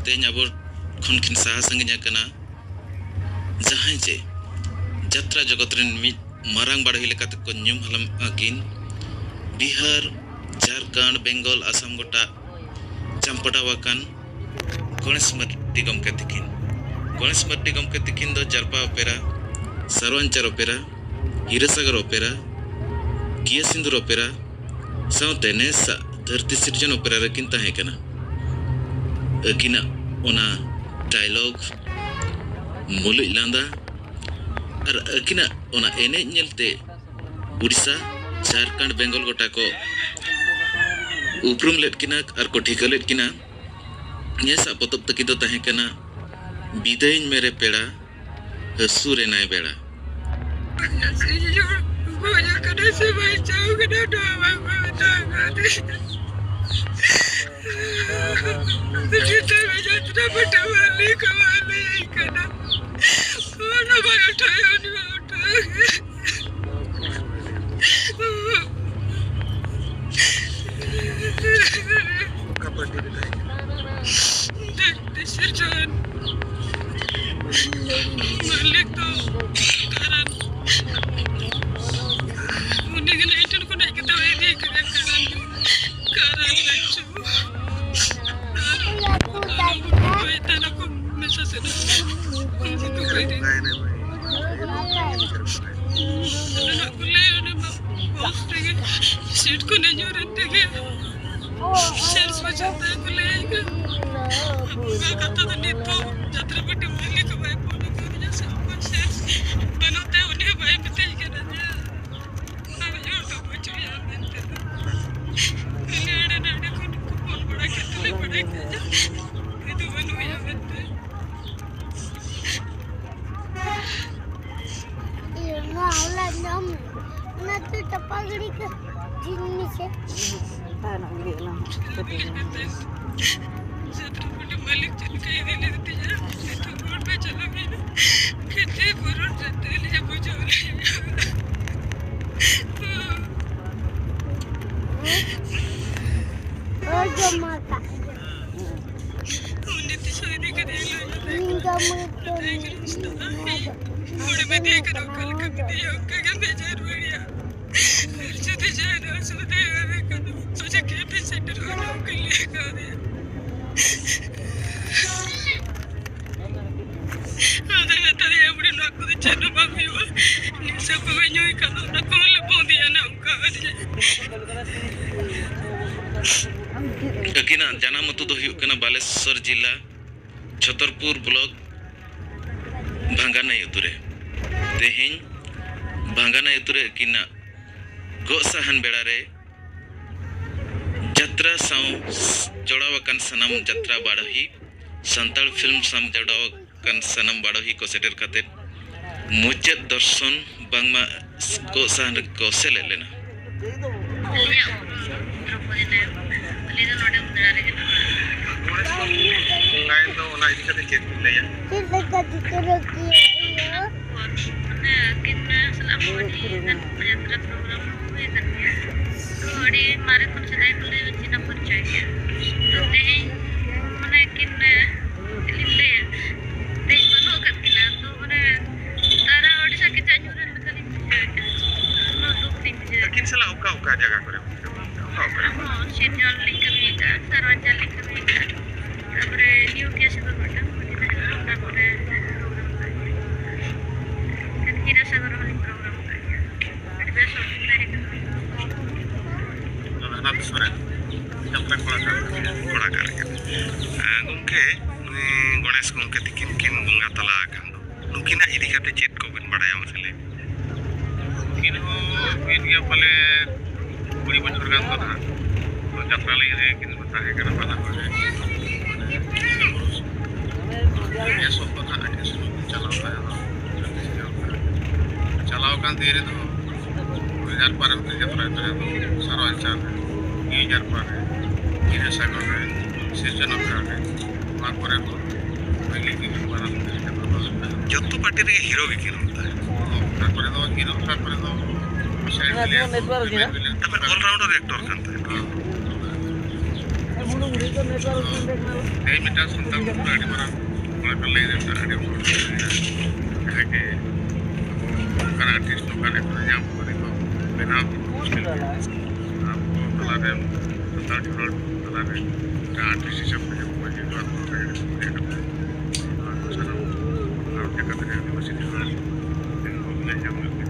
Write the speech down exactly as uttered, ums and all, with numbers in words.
ᱛᱮᱦᱮᱧ ᱟᱵᱚ ᱠᱷᱚᱱ ᱠᱤᱱ ᱥᱟᱦᱟ ᱥᱟᱺᱜᱤᱧ ᱟᱠᱟᱱᱟ, ᱡᱟᱦᱟᱸᱭ ᱡᱮ ᱡᱟᱛᱨᱟ ᱡᱚᱜᱚᱛ ᱨᱮᱱ ᱢᱤᱫ ᱢᱟᱨᱟᱝ ᱵᱟᱹᱲᱦᱤ ᱞᱮᱠᱟᱛᱮ ᱠᱚ ᱧᱩᱢ ᱦᱟᱞᱟᱝ ᱟᱹᱠᱤᱱ᱾ ᱵᱤᱦᱟᱨ, ᱡᱷᱟᱨᱠᱷᱚᱸᱰ, ᱵᱮᱝᱜᱚᱞ, ᱟᱥᱟᱢ ᱜᱚᱴᱟ ᱪᱟᱢᱯᱟᱰᱟᱣ ᱟᱠᱟᱱ ᱜᱚᱬᱮᱥ ᱢᱟᱨᱰᱤ ᱜᱚᱢᱠᱮ ᱛᱤᱠᱤᱱ᱾ ᱜᱚᱬᱮᱥ ᱢᱟᱨᱰᱤ ᱜᱚᱢᱠᱮ ᱛᱤᱠᱤᱱ ᱫᱚ ᱡᱟᱨᱯᱟ ᱚᱯᱮᱨᱟ, ᱥᱟᱨᱚ ᱟᱧᱪᱟᱨ ᱚᱯᱮᱨᱟ, ᱦᱤᱨᱟᱹᱥᱟᱜᱚᱨ ᱚᱯᱮᱨᱟ, ᱠᱤᱭᱟᱹ ᱥᱤᱸᱫᱩᱨ ᱚᱯᱮᱨᱟ ᱥᱟᱶᱛᱮ ᱱᱮᱥᱟᱜ ᱫᱷᱟᱹᱨᱛᱤ ᱥᱤᱨᱡᱚᱱ ᱚᱯᱮᱨᱟ ᱨᱮᱠᱤᱱ ᱛᱟᱦᱮᱸ ᱠᱟᱱᱟ᱾ ᱟᱹᱠᱤᱱᱟᱜ ᱚᱱᱟ ᱰᱟᱭᱞᱚᱜ, ᱢᱩᱞᱩᱡ ᱞᱟᱸᱫᱟ ᱟᱨ ᱟᱹᱠᱤᱱᱟᱜ ᱚᱱᱟ ᱮᱱᱮᱡ ᱧᱮᱞᱛᱮ ᱩᱲᱤᱥᱥᱟ, ᱡᱷᱟᱨᱠᱷᱚᱸᱰ, ᱵᱮᱝᱜᱚᱞ ᱜᱚᱴᱟ ᱠᱚ ᱩᱯᱨᱩᱢ ᱞᱮᱫ ᱠᱤᱱᱟ ᱟᱨ ᱠᱚ ᱴᱷᱤᱠᱟᱹ ᱞᱮᱫ ᱠᱤᱱᱟ᱾ ᱱᱮᱥᱟᱜ ᱯᱚᱛᱚᱵ ᱛᱟᱹᱠᱤᱱ ᱫᱚ ᱛᱟᱦᱮᱸ ᱠᱟᱱᱟ ᱵᱤᱫᱟᱹᱭᱤᱧ ᱢᱮᱨᱮ ᱯᱮᱲᱟ, ᱦᱟᱹᱥᱩᱨ ᱮᱱᱟᱭ ᱵᱮᱲᱟ᱾ ᱜᱚᱡ ᱠᱟᱱᱟ ᱥᱮ ᱵᱟᱧᱪᱟᱣ ᱠᱟᱱᱟ, ᱱᱚᱣᱟ ᱵᱟᱝ ᱠᱚ ᱢᱮᱛᱟ ᱟᱠᱟᱫᱤᱧᱟ᱾ ᱡᱮᱛᱮ ᱡᱟᱛᱨᱟ ᱯᱟᱴᱟ ᱵᱟᱞᱮ ᱠᱚ ᱵᱟᱞᱮ ᱠᱟᱱᱟ᱾ ᱚᱱᱟ ᱵᱟᱭ ᱩᱴᱷᱟᱹᱣᱟ, ᱩᱱᱤ ᱵᱟᱭ ᱩᱴᱷᱟᱹᱣᱟ᱾ ᱚᱠᱟ ᱯᱟᱨᱴᱤ ᱨᱮ ᱛᱟᱦᱮᱸ ᱠᱟᱱᱟ? ᱫᱮᱵ ᱥᱤᱨᱡᱚᱱ ᱢᱟᱹᱞᱤᱠ ᱫᱚ ᱠᱟᱨᱟᱱ, ᱩᱱᱤ ᱜᱮ ᱱᱟᱭᱤᱱᱴᱤᱱ ᱠᱷᱚᱱ ᱦᱮᱡ ᱠᱟᱛᱮ ᱤᱫᱤ ᱠᱟᱫᱟ ᱠᱟᱨᱟᱱ, ᱠᱟᱨᱟᱱ ᱞᱟᱪᱩ᱾ ᱟᱨ ᱛᱟᱦᱮᱱᱟ ᱠᱚ ᱢᱮᱥᱟ ᱥᱮᱫ ᱩᱱᱠᱩ ᱠᱚ ᱤᱫᱤ᱾ ᱚᱱᱟ ᱠᱚ ᱞᱟᱹᱭ, ᱚᱱᱟ ᱢᱟ ᱵᱚᱥ ᱛᱮᱜᱮ ᱥᱤᱴ ᱠᱚ ᱧᱩᱨ ᱮᱱ ᱛᱮᱜᱮ ᱥᱮᱞᱥ ᱢᱟᱪᱷᱟ ᱛᱮ ᱠᱚ ᱞᱟᱹᱭ ᱠᱟᱱᱟ᱾ ᱚᱱᱟ ᱠᱟᱛᱷᱟ ᱫᱚ ᱱᱤᱛ ᱦᱚᱸ ᱡᱟᱛᱨᱟ ᱯᱟᱹᱴᱤ ᱢᱟᱹᱞᱤᱠ ᱦᱚᱸ ᱵᱟᱭ ᱯᱷᱳᱱ ᱟᱠᱟᱫᱤᱧᱟ ᱥᱮ ᱚᱠᱚᱭ ᱥᱮᱞᱥ ᱵᱟᱹᱱᱩᱜ ᱛᱮ ᱩᱱᱤ ᱦᱚᱸ ᱵᱟᱭ ᱢᱤᱛᱟᱹᱧ ᱠᱟᱱᱟ ᱡᱮ ᱚᱱᱟ ᱦᱩᱭᱩᱜ ᱦᱚᱴᱚ ᱵᱟᱹᱪᱩᱜᱼᱟ ᱢᱮᱱᱛᱮ ᱫᱚ᱾ ᱠᱷᱟᱹᱞᱤ ᱦᱟᱸᱰᱮ ᱱᱟᱰᱮ ᱠᱷᱚᱱ ᱠᱚ ᱯᱷᱳᱱ ᱵᱟᱲᱟ ᱠᱮᱫ ᱛᱮᱞᱮ ᱵᱟᱲᱟᱭ ᱠᱮᱫᱟ ᱡᱮ ᱩᱱᱤ ᱫᱚ ᱵᱟᱹᱱᱩᱜ ᱮᱭᱟ ᱢᱮᱱᱛᱮ᱾ ᱤᱭᱟᱹ, ᱱᱚᱣᱟ ᱦᱚᱞᱟ ᱡᱚᱢ, ᱚᱱᱟ ᱛᱮ ᱪᱟᱯᱟ ᱜᱤᱰᱤ ᱠᱟᱜ ᱡᱤᱞ ᱢᱮᱥᱮ᱾ ᱛᱟᱦᱮᱱᱟ, ᱜᱤᱰᱤ ᱟᱞᱟᱝ ᱦᱟᱸᱜ᱾ ᱡᱟᱛᱨᱟ ᱯᱟᱹᱴᱤ ᱢᱟᱹᱞᱤᱠ ᱪᱮᱫ ᱞᱮᱠᱟ ᱤᱫᱤ ᱞᱮᱫ ᱛᱤᱧᱟ, ᱱᱤᱛᱚᱜ ᱜᱚᱰ ᱯᱮ ᱪᱟᱞᱟᱣ ᱮᱱᱟ᱾ ᱠᱷᱮᱛᱤ ᱯᱩᱨᱚᱱ ᱨᱮ ᱛᱮᱞᱤᱧ ᱵᱩᱡᱷᱟᱹᱣ ᱞᱮᱫᱟ᱾ ᱦᱳᱭ, ᱡᱚᱢ ᱟᱠᱟᱫ ᱜᱮ᱾ ᱩᱱᱤ ᱦᱚᱲᱮᱢ ᱤᱫᱤᱭᱮ ᱠᱟᱱᱟ, ᱚᱠᱟ ᱞᱮᱠᱟᱢ ᱤᱫᱤᱭᱟ, ᱚᱱᱠᱟ ᱜᱮᱢ ᱵᱷᱮᱡᱟ ᱨᱩᱣᱟᱹᱲᱮᱭᱟ᱾ ᱟᱨ ᱡᱩᱫᱤ ᱡᱟᱦᱟᱱᱟᱜ ᱚᱥᱩᱵᱤᱫᱷᱟ ᱦᱩᱭᱩᱜᱼᱟ, ᱢᱮᱱᱠᱷᱟᱱ ᱫᱚ ᱥᱚᱡᱷᱮ ᱠᱮᱢᱯ ᱤᱧ ᱥᱮᱴᱮᱨᱚᱜᱼᱟ, ᱱᱚᱝᱠᱟᱧ ᱞᱟᱹᱭ ᱠᱟᱣᱫᱮᱭᱟ᱾ ᱟᱫᱚ ᱢᱮᱛᱟᱫᱮᱭᱟ, ᱵᱩᱰᱤ, ᱱᱚᱣᱟ ᱠᱚᱫᱚ ᱪᱮᱫ ᱦᱚᱸ ᱵᱟᱝ ᱦᱩᱭᱩᱜᱼᱟ, ᱱᱤᱥᱟᱹ ᱠᱚᱜᱮ ᱧᱩᱭ ᱠᱷᱟᱱ ᱫᱚ ᱚᱱᱟ ᱠᱚᱦᱚᱸ ᱞᱮ ᱵᱚᱸᱫᱮᱭᱟ, ᱚᱱᱮ ᱚᱱᱠᱟ ᱟᱹᱰᱤ ᱟᱹᱠᱤᱱᱟᱜ ᱡᱟᱱᱟᱢ ᱟᱹᱛᱩ ᱫᱚ ᱦᱩᱭᱩᱜ ᱠᱟᱱᱟ ᱵᱟᱞᱮᱥᱚᱨ ᱡᱤᱞᱟ, ᱪᱷᱚᱛᱚᱨᱯᱩᱨ ᱵᱞᱚᱠ, ᱵᱷᱟᱝᱜᱟᱱᱟᱭ ᱟᱹᱛᱩ ᱨᱮ᱾ ᱛᱮᱦᱮᱧ ᱵᱷᱟᱝᱜᱟᱱᱟᱭ ᱟᱹᱛᱩ ᱨᱮ ᱟᱹᱠᱤᱱᱟᱜ ᱜᱚᱜ ᱥᱟᱦᱟᱱ ᱵᱮᱲᱟ ᱨᱮ ᱡᱟᱛᱨᱟ ᱥᱟᱶ ᱡᱚᱲᱟᱣ ᱟᱠᱟᱱ ᱥᱟᱱᱟᱢ ᱡᱟᱛᱨᱟ ᱵᱟᱰᱚᱦᱤ, ᱥᱟᱱᱛᱟᱲ ᱯᱷᱤᱞᱢ ᱥᱟᱶ ᱡᱚᱲᱟᱣ ᱟᱠᱟᱱ ᱥᱟᱱᱟᱢ ᱵᱟᱰᱚᱦᱤ ᱠᱚ ᱥᱮᱴᱮᱨ ᱠᱟᱛᱮ ᱢᱩᱪᱟᱹᱫ ᱫᱚᱨᱥᱚᱱ ᱵᱟᱝᱢᱟ ᱜᱚᱜ ᱥᱟᱦᱟᱱ ᱨᱮᱠᱚ ᱥᱮᱞᱮᱫ ᱞᱮᱱᱟ᱾ ᱟᱹᱞᱤᱧᱟᱜ ᱩᱯᱨᱩᱢ ᱫᱨᱚᱯᱚᱫᱤ ᱴᱩᱰᱩ᱾ ᱟᱹᱞᱤᱧ ᱫᱚ ᱱᱚᱰᱮ ᱩᱢᱫᱟᱲᱟ ᱨᱮᱜᱮ ᱱᱟᱦᱟᱜ᱾ ᱜᱚᱬᱮᱥ ᱵᱟᱹᱵᱩ ᱚᱱᱠᱟ ᱫᱚ ᱚᱱᱟ ᱤᱫᱤ ᱠᱟᱛᱮ ᱪᱮᱫ ᱵᱤᱱ ᱞᱟᱹᱭᱟ? ᱪᱮᱫ ᱞᱮᱠᱟ ᱪᱤᱛᱟᱹᱨ ᱟᱸᱠᱟᱣ ᱦᱩᱭᱩᱜᱼᱟ? ᱢᱟᱱᱮ ᱟᱹᱠᱤᱱ ᱥᱟᱞᱟᱜ ᱦᱚᱸ ᱟᱹᱰᱤ ᱜᱟᱱ ᱡᱟᱛᱨᱟ ᱯᱨᱳᱜᱨᱟᱢ ᱦᱚᱸ ᱦᱩᱭ ᱟᱠᱟᱱ ᱜᱮᱭᱟ᱾ ᱛᱚ ᱟᱹᱰᱤ ᱢᱟᱨᱮ ᱠᱷᱚᱱ ᱥᱮᱫᱟᱭ ᱠᱷᱚᱱ ᱞᱮ ᱪᱤᱱᱦᱟᱹᱯ ᱯᱚᱨᱤᱪᱚᱭ ᱜᱮᱭᱟ᱾ ᱛᱚ ᱛᱮᱦᱮᱧ ᱢᱟᱱᱮ ᱟᱹᱠᱤᱱ, ᱪᱮᱫ ᱞᱤᱧ ᱞᱟᱹᱭᱟ, ᱛᱮᱦᱮᱧ ᱵᱟᱹᱱᱩᱜ ᱟᱠᱟᱫ ᱠᱤᱱᱟ᱾ ᱛᱚ ᱢᱟᱱᱮ ᱛᱟᱨᱟ ᱟᱹᱰᱤ ᱥᱟᱸᱜᱮ ᱪᱟ ᱧᱩ ᱨᱮᱱ ᱞᱮᱠᱟᱞᱤᱧ ᱵᱩᱡᱷᱟᱹᱣ ᱮᱫᱟ᱾ ᱩᱱᱟᱹᱜ ᱫᱩᱠ ᱞᱤᱧ ᱵᱩᱡᱷᱟᱹᱣ ᱮᱫᱟ᱾ ᱟᱹᱠᱤᱱ ᱥᱟᱞᱟᱜ ᱚᱠᱟ ᱚᱠᱟ ᱡᱟᱭᱜᱟ ᱠᱚᱨᱮ ᱵᱤᱱ ᱠᱟᱹᱢᱤ ᱠᱟᱜᱼᱟ? ᱚᱠᱟ ᱚᱠᱟ ᱨᱮ? ᱦᱚᱸ, ᱥᱤᱨᱡᱚᱱ ᱞᱤᱧ ᱠᱟᱹᱢᱤ ᱠᱟᱜᱼᱟ, ᱥᱟᱨᱣᱟᱧᱪᱟᱞ ᱞᱤᱧ ᱠᱟᱹᱢᱤ ᱠᱟᱜᱼᱟ, ᱛᱟᱨᱯᱚᱨᱮ ᱱᱤᱭᱩ ᱠᱮᱥ ᱫᱚ ᱢᱤᱫᱴᱟᱝ ᱢᱟᱹᱡᱷᱤ ᱛᱟᱦᱮᱸ ᱠᱟᱱᱟ, ᱚᱱᱟ ᱠᱚᱨᱮ ᱯᱨᱳᱜᱨᱟᱢ ᱠᱟᱜ ᱜᱮᱭᱟ᱾ ᱦᱤᱨᱟᱥᱟᱜᱚᱨ ᱨᱮᱦᱚᱸ ᱞᱤᱧ ᱯᱨᱳᱜᱨᱟᱢ ᱠᱟᱜ ᱜᱮᱭᱟ᱾ ᱟᱹᱰᱤ ᱵᱮᱥ ᱦᱚᱲ ᱠᱤᱱ ᱛᱟᱦᱮᱸ ᱠᱟᱱᱟ᱾ ᱨᱟᱹᱜᱷᱩᱱᱟᱛᱷ ᱥᱚᱨᱮᱱ ᱡᱟᱛᱨᱟ ᱠᱚᱲᱟ ᱠᱟᱱ ᱠᱚᱲᱟ ᱠᱟᱱ ᱜᱮᱭᱟ᱾ ᱟᱨ ᱜᱚᱢᱠᱮ, ᱩᱱᱤ ᱜᱚᱬᱮᱥ ᱜᱚᱢᱠᱮ ᱛᱤᱠᱤᱱ ᱠᱤᱱ ᱵᱚᱸᱜᱟ ᱛᱟᱞᱟ ᱟᱠᱟᱱ ᱫᱚ, ᱱᱩᱠᱤᱱᱟᱜ ᱤᱫᱤ ᱠᱟᱛᱮ ᱪᱮᱫ ᱠᱚᱵᱤᱱ ᱵᱟᱲᱟᱭᱟ, ᱢᱟᱥᱮ ᱞᱟᱹᱭ ᱵᱤᱱ? ᱩᱱᱠᱤᱱ ᱦᱚᱸ ᱦᱩᱭᱮᱱ ᱜᱮᱭᱟ ᱯᱟᱞᱮ ᱠᱩᱲᱤ ᱵᱚᱪᱷᱚᱨ ᱜᱟᱱ ᱫᱚ ᱱᱟᱦᱟᱜ᱾ ᱛᱚ ᱡᱟᱛᱨᱟ ᱞᱟᱭᱤᱱ ᱨᱮ ᱠᱤᱱ ᱛᱟᱦᱮᱸ ᱠᱟᱱᱟ ᱵᱟᱱᱟ ᱦᱚᱲ ᱜᱮ᱾ ᱮᱥᱚᱵ ᱫᱚ ᱱᱟᱦᱟᱜ ᱟᱹᱰᱤ ᱥᱚᱢᱚᱭ ᱠᱤᱱ ᱪᱟᱞᱟᱣ ᱛᱟᱦᱮᱸ ᱫᱚ᱾ ᱪᱟᱞᱟᱣ ᱟᱠᱟᱱ ᱫᱤᱱ ᱨᱮᱫᱚ ᱫᱩ ᱦᱟᱡᱟᱨ ᱵᱟᱨ ᱨᱮ ᱡᱟᱛᱨᱟ ᱛᱟᱦᱮᱸ ᱫᱚ, ᱥᱟᱨᱣᱟᱧᱪᱟᱞ ᱨᱮ, ᱫᱩ ᱦᱟᱡᱟᱨ ᱵᱟᱨ ᱨᱮ, ᱵᱤᱫᱽᱭᱟᱥᱟᱜᱚᱨ ᱨᱮ, ᱥᱤᱨᱡᱚᱱ ᱟᱠᱷᱲᱟ ᱨᱮ, ᱱᱚᱣᱟ ᱠᱚᱨᱮ ᱫᱚ ᱵᱷᱟᱹᱜᱤ ᱜᱮ ᱦᱩᱭᱩᱜ ᱠᱟᱱᱟ᱾ ᱡᱚᱛᱚ ᱯᱟᱨᱴᱤ ᱨᱮᱜᱮ ᱦᱤᱨᱳ ᱜᱮ ᱠᱤᱱ ᱨᱚᱲ ᱛᱟᱦᱮᱸᱫ᱾ ᱚᱠᱟ ᱠᱚᱨᱮ ᱫᱚ ᱦᱤᱨᱳ, ᱚᱠᱟ ᱠᱚᱨᱮ ᱫᱚ side villain, ᱡᱮᱢᱚᱱ network ᱜᱮ ᱦᱮᱱᱟᱜ᱾ Villain᱾ ᱛᱟᱨᱯᱚᱨᱮ all rounder actor ᱠᱟᱱ ᱛᱟᱦᱮᱸᱫ᱾ ᱦᱮᱸ᱾ ᱛᱮᱦᱮᱧ ᱢᱤᱫᱴᱟᱝ ᱥᱟᱱᱛᱟᱲ ᱠᱚ ᱟᱹᱰᱤ ᱢᱟᱨᱟᱝ ᱞᱟᱹᱭ ᱨᱮᱱᱟᱜ ᱟᱹᱰᱤ ᱢᱚᱡᱽ᱾ ᱡᱟᱦᱟᱸ ᱜᱮ ᱟᱵᱚ ᱚᱱᱠᱟᱱ ᱟᱨᱴᱤᱥᱴ, ᱱᱚᱝᱠᱟᱱ ᱮᱠᱴᱚᱨ ᱧᱟᱢ ᱠᱚ ᱟᱹᱰᱤ ᱠᱚ ᱵᱮᱱᱟᱣ ᱠᱚ ᱢᱩᱥᱠᱤᱞ ᱜᱮᱭᱟ᱾ ᱟᱵᱚ ᱛᱟᱞᱟᱨᱮ ᱥᱟᱱᱛᱟᱲ ᱠᱷᱮᱞᱳᱰ ᱛᱟᱞᱟᱨᱮ ᱢᱤᱫᱴᱟᱝ ᱟᱨᱴᱤᱥᱴ ᱦᱤᱥᱟᱹᱵ ᱛᱮ ᱡᱚᱠᱷᱚᱱ ᱵᱚᱱ ᱧᱮᱞ ᱠᱚᱣᱟ, ᱛᱚᱠᱷᱚᱱ ᱜᱮ ᱟᱹᱰᱤ ᱠᱩᱥᱤ ᱨᱮᱭᱟᱜ ᱠᱟᱛᱷᱟ᱾ ᱟᱨ ᱡᱟᱠᱟᱛ ᱨᱮ ᱟᱹᱫᱤᱵᱟᱹᱥᱤ ᱠᱷᱮᱞᱳᱰ ᱧᱮᱞ ᱧᱟᱢ ᱞᱟᱹᱜᱤᱫ